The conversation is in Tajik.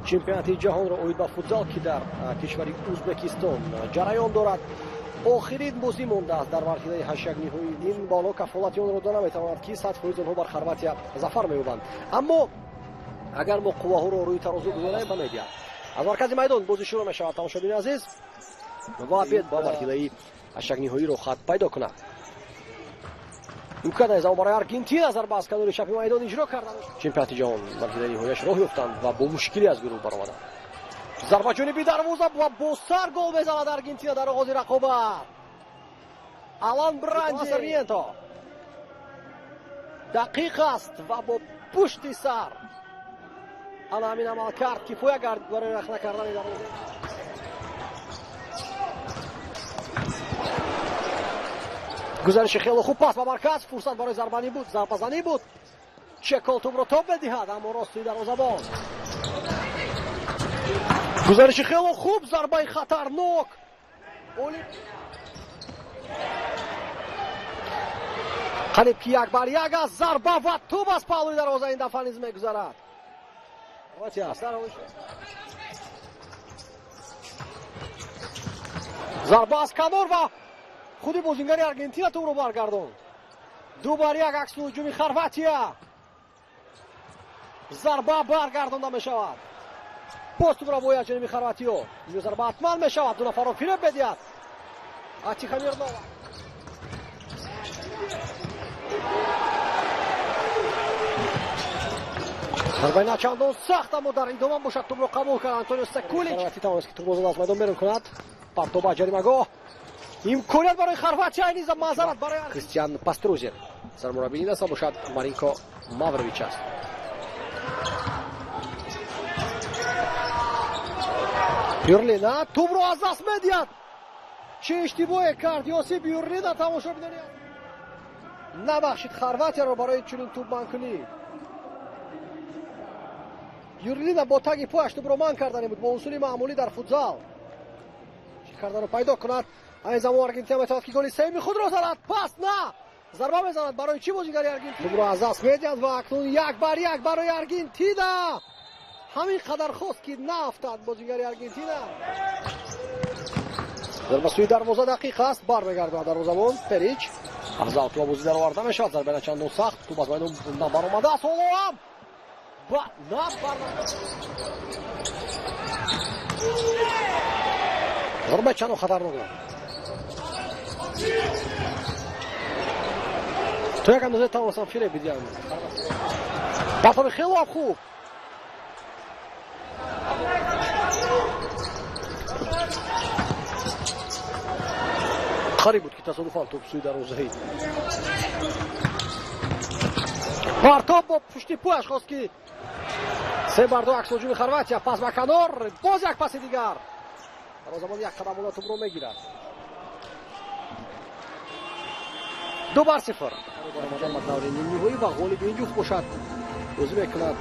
Чемпионати ҷаҳонро оид ба футзал, ки дар кишвари Узбекистон ҷараён дорад. Охирин бозӣ мондааст дар марҳилаи ҳаштякниҳоӣ. Ин ба онҳо кафолати онро дода наметавонад, ки 100% онҳо бар Хорватия зафар меёбанд. Аммо агар мо қувваҳоро рӯи тарозу гузорем, медиҳад. Аз маркази майдон бозӣ шурӯъ мешавад, тамошобини азиз, ва бед ба марҳилаи ҳаштякниҳоиро хат пайдо кунад. Имкон аз барои Аргентина зарба аз канори чапи майдон иҷро карданд. Чемпионати ҷаҳон марҳилаи ниҳояш роҳ ёфтанд ва бо мушкилӣ аз гурӯҳ баромаданд. Зарба ҷониби дарвоза ва бо сар гол мезанад Аргентина дар оғози рақобат. Алан Бранди Сармиенто дақиқ аст ва бо пушти сар ана ҳамин амал кард, кифоя кард барои рахна кардани дарвоза. Гузариши хеле хуб, пас ба марказ, фурсат барои зарбазанӣ буд. Чекол тӯбро тоб медиҳад, аммо рости дарвозабон. Гузариши хеле хуб, зарбаи хатарнок. Қариб ки як бар як аст, зарба ва тӯб аз паҳлӯи дарвоза ин дафъа низ мегузарад. Зарба аз канор ва худи бозингари Аргентина тӯбро баргардонд. 2-1 аксу ҳуҷуми Хорватия. Зарба баргардонда мешавад. Боз тӯбро бояд ҷониби Хорватиё. Инҷо зарба ҳатман мешавад, ду нафарро фиреб медиҳад. Тихомирнова. Зарбаи начандон сахт, аммо дар идома бошад тӯбро қабул кард Антонио Сакулич. Хорватия тавонист ки тӯбро зада аз майдон берун кунад. Партоба ҷаримагоҳ. Имконият барои Хорватия низ маъзарат барои Кристиан Паструзер. Сармураббии ин даста бошад Маринко Маврович аст. Юрлина тӯбро аз даст медиҳад. Чӣ иштибоҳе кард Йосип Юрлина, тамошобинони набахшид Хорватияро барои чунин тӯбманкунӣ. Юрлина бо таги пояш тӯбро ман кардане буд бо усули маъмулӣ дар футзал. Чӣ карданро пайдо кунад. Айн замон Аргентина метавонад ки голи сеюми худро занад. Пас на! Зарба мезанад. Барои чӣ бозигари Аргентина? Тӯбро аз даст медиҳад ва акнун 1-1 барои Аргентина. Ҳамин қадар хост ки наафтад бозигари Аргентина. Зарба сӯи дарвоза дақиқ аст, бармегардад дарвозабон Перич. Афзал тӯба бозӣ дароварда мешавад. Зарба начандон сахт, тӯб аз майдон набаромадааст. Ҳоло ҳам на бар зарба чандон хатарнок набуд. То як андоза тавонистам фиреб бидиҳам. Партоби хеле хуб. Қариб буд ки тасодуфан тӯб сӯи дарвозаи. Партоб бо пушти пояш хост ки 3-2 акс ҳуҷуми Хорватия. Пас ба канор, боз як паси дигар. Дарвозабон як қадам боло тӯбро мегирад. 2-0. Баромадан ба даври нимниҳоӣ ва ғолиби ин ҷуфт бошад бозӣ мекунад